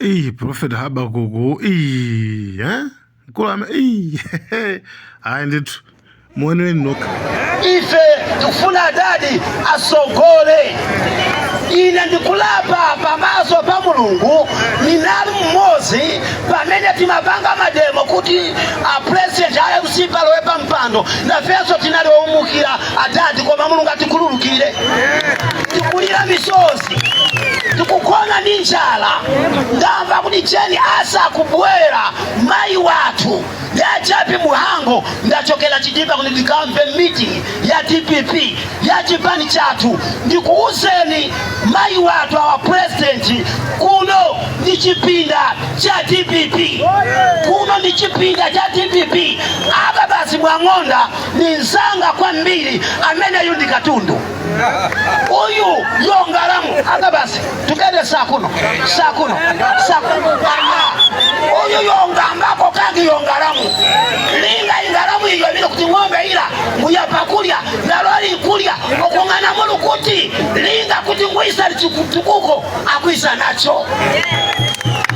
Iyi Prophet Habakuku iyi, eh? Mkulu ame iyi. Ayi ndithu. Muoneni nokha. Ife tikufuna adadi asogole. Ine ndikulapa pamaso pa Mulungu, ninali mmodzi pamene timapanga mademo kuti a president a MCP alowe pa mpando. Nafenso tinali owumukira adadi, koma Mulungu atikhululukire. Tikulira misozi, tikugona ndi njala. Ndamva kuti Jane Ansah kubwera, mayi wathu ya Jappie Mhango. Ndachokera Chitipa kuti ndikamve meeting ya DPP ya chipani chathu. Ndikuwuzeni, mayi wathu, our president, kuno ndi chipinda cha DPP, kuno ndi chipinda cha DPP. Apa basi Mwang'onda ni nzanga kwambiri, ameneyu ndi katundu uyu yongalamu. Aka basi tukende sakuno, sakuno, sakuno. Aha, uyu yongambako kangi yongalamu linga ingalamu iyo ibile kuti ng'ombe ila nguya pakulya naloli ikulya okung'ana mulukuti linga kuti ngwisa lichitukuko akwisa nacho.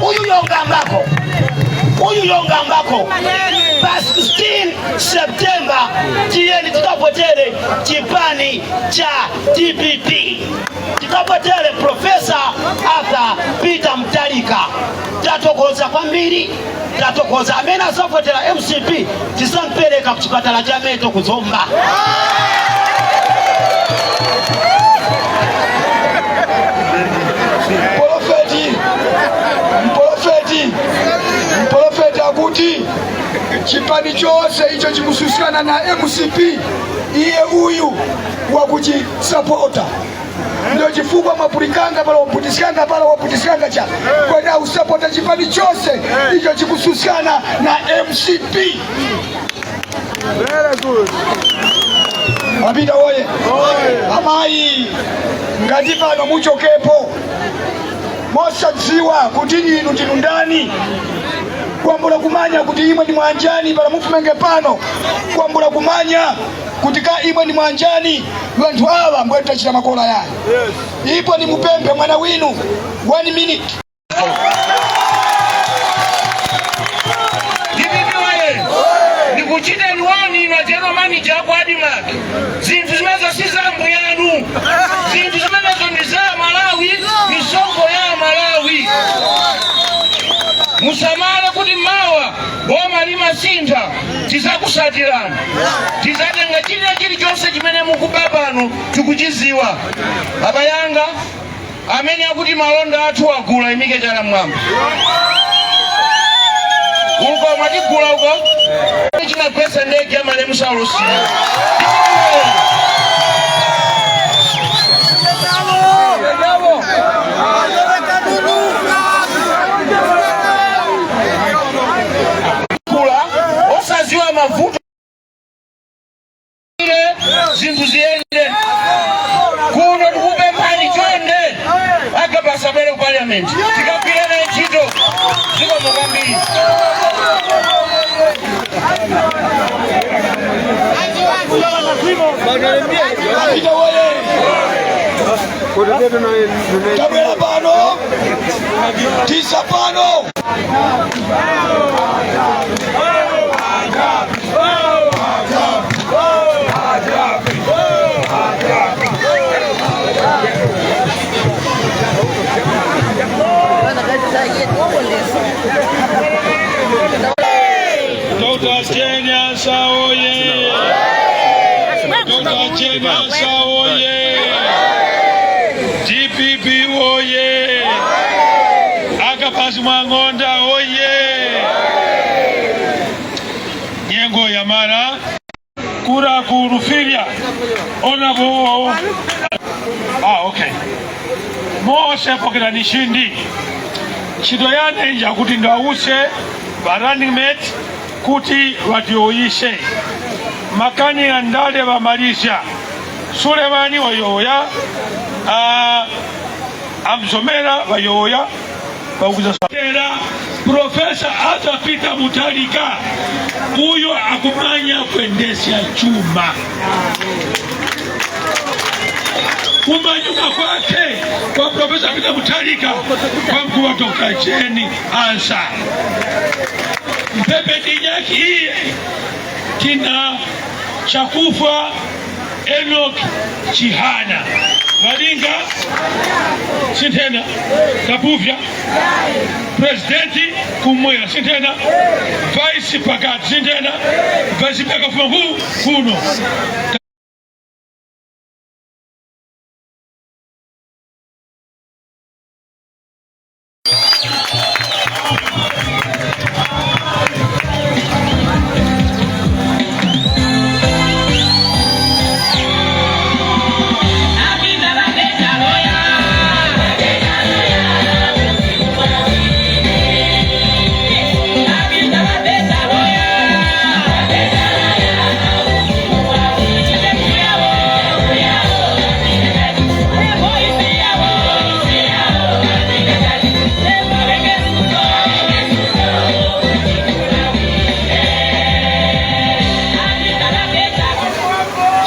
Uyu yongambako, uyu yongambako. Pa 16 September tiyeni tikavotere chipani cha DPP, tikavotere Professor Arthur Peter Mutharika. Tatokoza kwambiri, tatokoza. Amene asavotera MCP tisampereka ku chipatala cha Meto kuzomba. Mprofeti, mprofeti, mprofeti akuti chipani chose icho chikususikana na MCP, iye uyu wakuchisapota. Ndio chifukwa mwapulikanga pala, waputisikanga pala, waputisikanga cha kwena usapota chipani chose icho chikususikana na MCP. Apita woye! Amayi, ngati pano muchokepo mosadziwa kuti inu ndinu ndani, kwambula kumanya kuti imwe ndi mwanjani, pala mufumenge pano kwambula kumanya kuti ka imwe ndi mwanjani, vanthu ava mbwe tachita makola yayo. Ipo ni mupemphe mwana winu 1 minute. DPP oye! Ndikuchiteni wani inu general manager aku ADMARC, zinthu zimenezo si za mbuyanu, zinthu zimenezo ndi za Malawi, misonkho ya Malawi. Musamale kuti mawa boma limasintha, tizakusatirani, tizatenga china chilichonse chimene mukuba pano, tikuchiziwa. Abayanga amene akuti malonda athu agula, imike chala mmwamba uko. Mwatigula uko, chinagwetsa ndege ya malemu Saulos. Kula osaziwa mavuto, zinthu ziyende kuno. Tikupemphani chonde, agabasa abwere ku parliament, tikagwire naye ntchito. Zikomo kwambiri. Apita woye! Tabwera pano, tisa pano. Dr. Jane Ansah oye! Dr. Jane Ansah oye! DPP oye! Akapasi Mwang'onda oye! Nyengo ya mara kura kurufiria honorable. Ah, okay, mose pokera nishindi ntchito yane njakuti ndawuse ba running mate kuti vatioyise makani ya ndale vamalisha. Sulemani wayoya, amzomera vayoya vakuza tera Professor Arthur Peter Mutharika, uyo akumanya kuendesha chuma. Kumanyumba kwake kwa Profesa Peter Mutharika, kwa mkuu wa Dr. Jane Ansah. Mpepe Dinyaki iye tina Chakufwa Enoch Chihana Malinga Sintena Kabuvya presidenti kumwera Sintena, vice pakati Sintena, vice pakafuma kuno.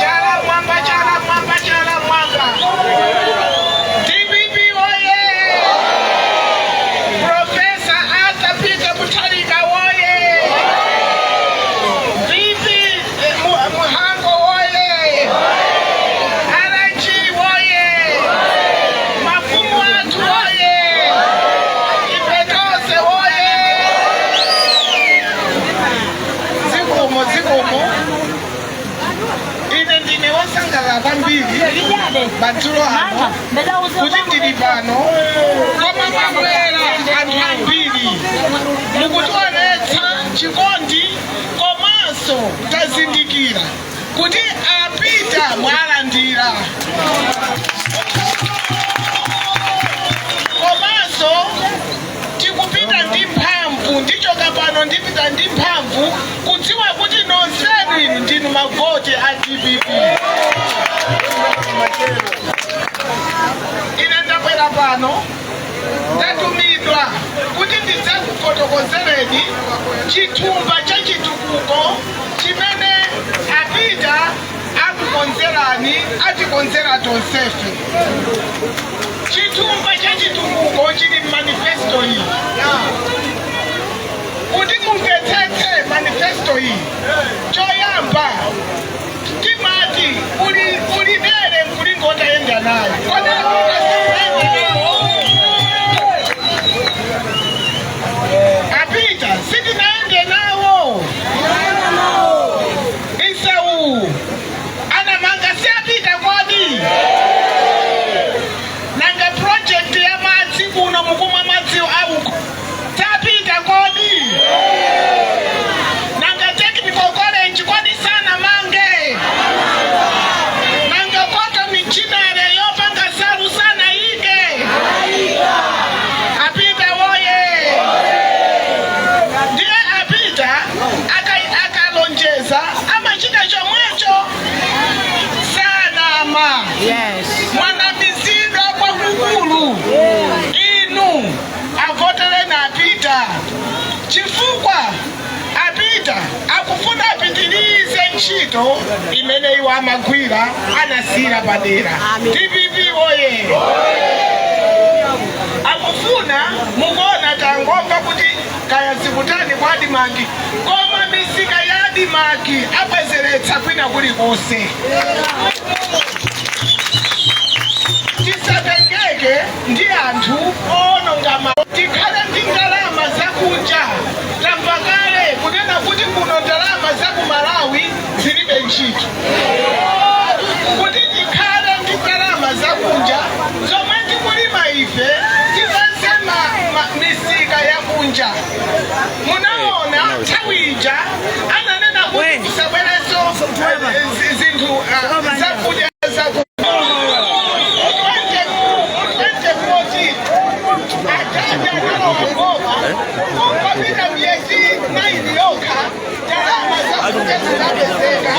Chala mwamba, chala mwamba, chala mwamba. DPP oye! Professor Arthur Peter Mutharika oye! VP Muhango oye! RG oye! Mafumu athu oye! Ipetose oye! Zikomo, zikomo. Ine ndine wosangalala kwambiri madzulo ano kuti ndili pano, koma mwabwera anthu ambiri, mukutionetsa chikondi, komanso tazindikira kuti apita mwalandira, komanso tikupita ndi mphamvu. Ndichoka pano ndipita ndi mphamvu kudziwa kuti nonsenu inu ndinu mavoti a DPP. Ine ndabwera pano, ndatumidwa kuti ndidzakufotokozereni chithumba cha chitukuko chimene apita akukonzerani, atikonzera tonsefe. Chithumba cha chitukuko chili manifesto iyi. Kuti mumvetsetse manifesto iyi, choyamba timati uli ulinere mkulingo otayenda nayo. Kodi apita sikuyenda nawo? Apita sitinaende nawo? Isau anamanga si apita kodi? Nanga project ya madzi kuno, mukumwa madzi auko, tapita kodi? Nanga technical college kodi sana mange? Nanga cotton ginnery yopanga salu sana ike? Apita woye! Ndiye apita akalonjeza amachita chomwecho, sanama. Mwanamizidwa kwakukulu inu, avotereni apita, chifukwa apita akufuna apitirize ntchito imene iwo amagwira anasiyira padera. DPP oye! Akufuna mukuona, tangomva kuti kaya zikutani kwa ADMARC, koma misika ya ADMARC abwezeretsa kwina kulikonse. Tisatengeke ndi anthu owononga ma, tikhale ndi ndalama zakunja. Tamva kale kunena kuti kuno ndalama za ku Malawi zilibe ntchito. Kuti tikhale ndi ndalama zakunja, zomwe tikulima ife tipeze misika yakunja. Munaona nthawi ija ananena kuti kusabwerenso zinthu zakudya zaku 2014 atati analowa ngoma, kungopita miyezi 9 yokha, ndalama zakunja zinapezeka,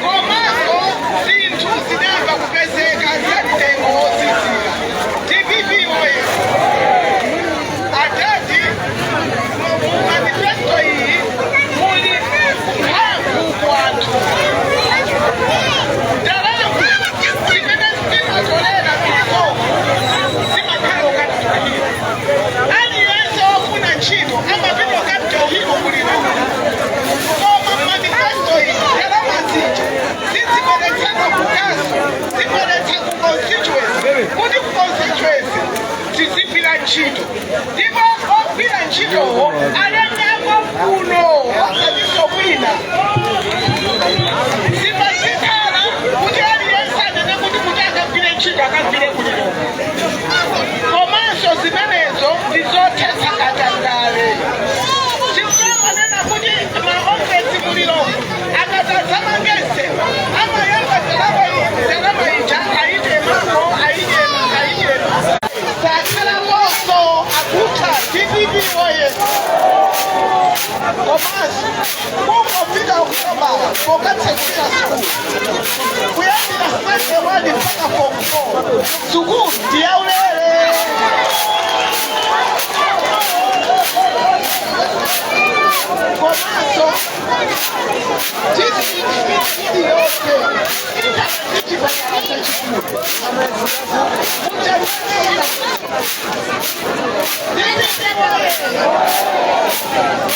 komanso zinthu zinayamba kupezeka za mtengo wotsitsira. DPP oye! Atati mu manifesto iyi muli mphamvu ku anthu. Ndalama zimene zimatolera ntchito, ndipo ogwira ntchitowo alembeko kuno, osatinso kwina. Sipazikhala kuti aliyense anene kuti akagwire ntchito, akagwire kuLilongwe. Komanso zimenezo ndizothetsa katangale, chifukwa manena kuti maofesi muLilongwe akadzadzamangense amayamba ndalama ija ayitemako, ayidyema, ayidyema, sakhalaponso, akutha. DPP oye! Komanso kungofika October pokatsekulira sukulu, kuyambira standard 1 mpaka form 4, sukulu ndiyaulere. Komanso district iliyonse ikhala ndi chipatala chachikulu muchanena. DPP oye!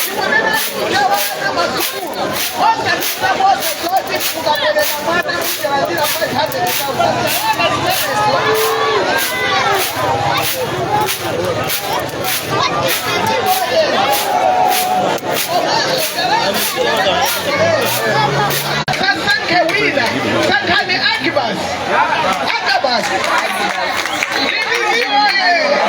Tikunena kugawana masukulu, osatisa bose zoti mukapereka mwana mujalandira 500,000. Ona zimenezo. DPP oye! Komanso sasankhe wina, sankhani Agabas, Agabas. DPP oye!